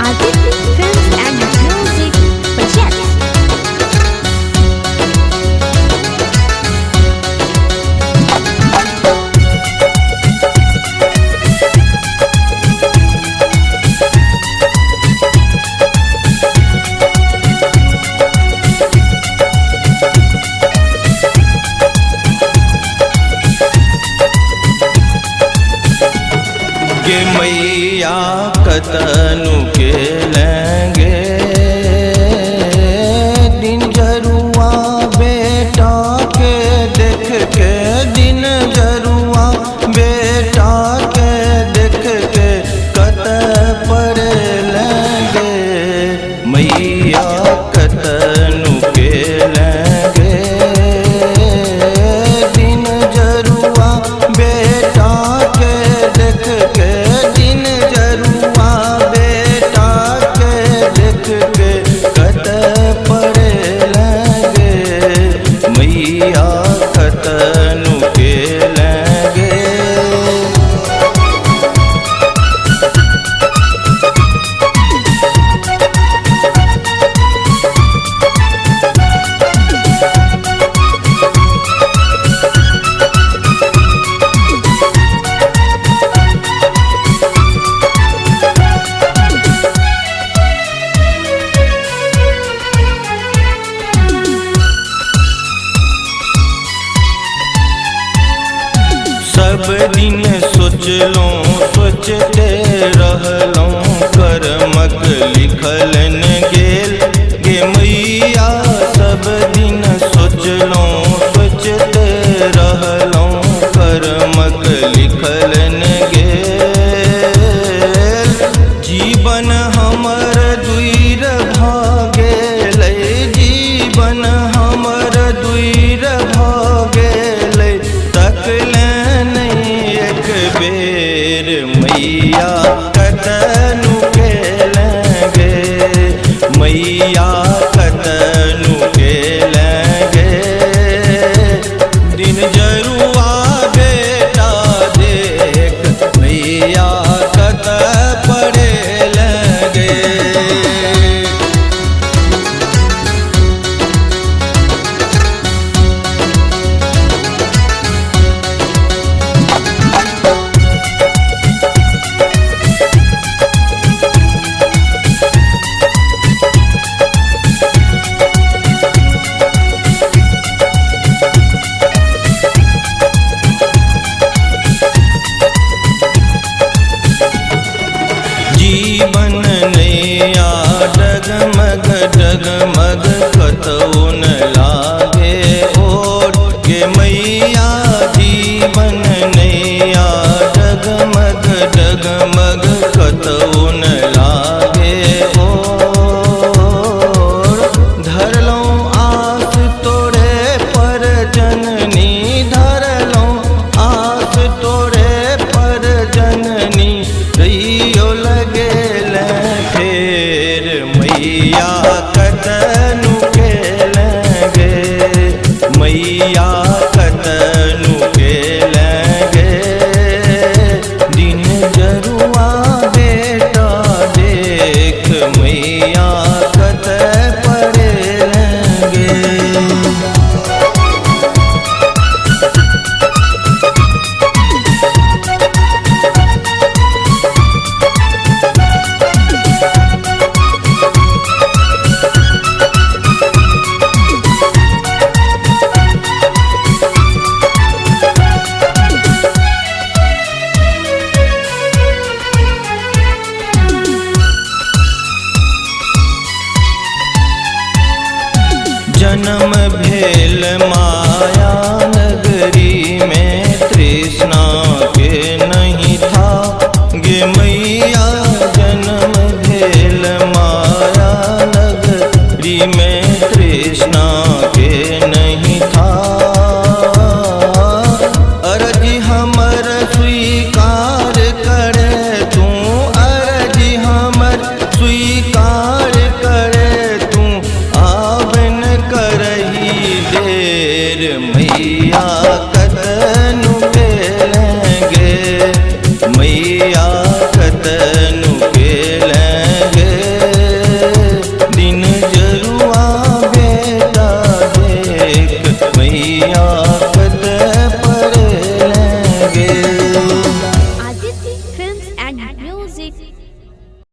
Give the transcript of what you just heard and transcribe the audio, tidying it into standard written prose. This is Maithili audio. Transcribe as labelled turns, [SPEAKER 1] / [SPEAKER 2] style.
[SPEAKER 1] Aditya Films and Music presents.
[SPEAKER 2] गे मैया कतनु के लेंगे दिन जरुआ बेटा के देख के, दिन जरुआ बेटा के देख के कत पर लेंगे मैया कतनु के लेंगे दिन जरुआ बेटा के देख के, दिन जरुआ बेटा के देख के कत पर लगे मैया कतनु के लगे। सब दिन सोचलौं सोचते रहलौं करमक लिखलन गेल गे मैया। सब दिन सोचलौं सोचते रहलौं करमक लिखलन गेल। जीवन हमर दुइर भ गेलै, जीवन हमर दुइर भ गेलै, तकले नहीं एक बेर मैया कतनु के लगे मैया कतनु के लगे। दिन जरुआ बेटा देख मैया कत पड़े लगे। जीवन नैया डगमग डगमग कतौ न लागे ओर गे मैया। जीवन नैया डगमग डगमग कतौ न लागे ओर। धरलौं आस तोरे पर जननी, धरलौं आस तोरे पर जननी, रहियो लगेल फेर मैया कतनु आस।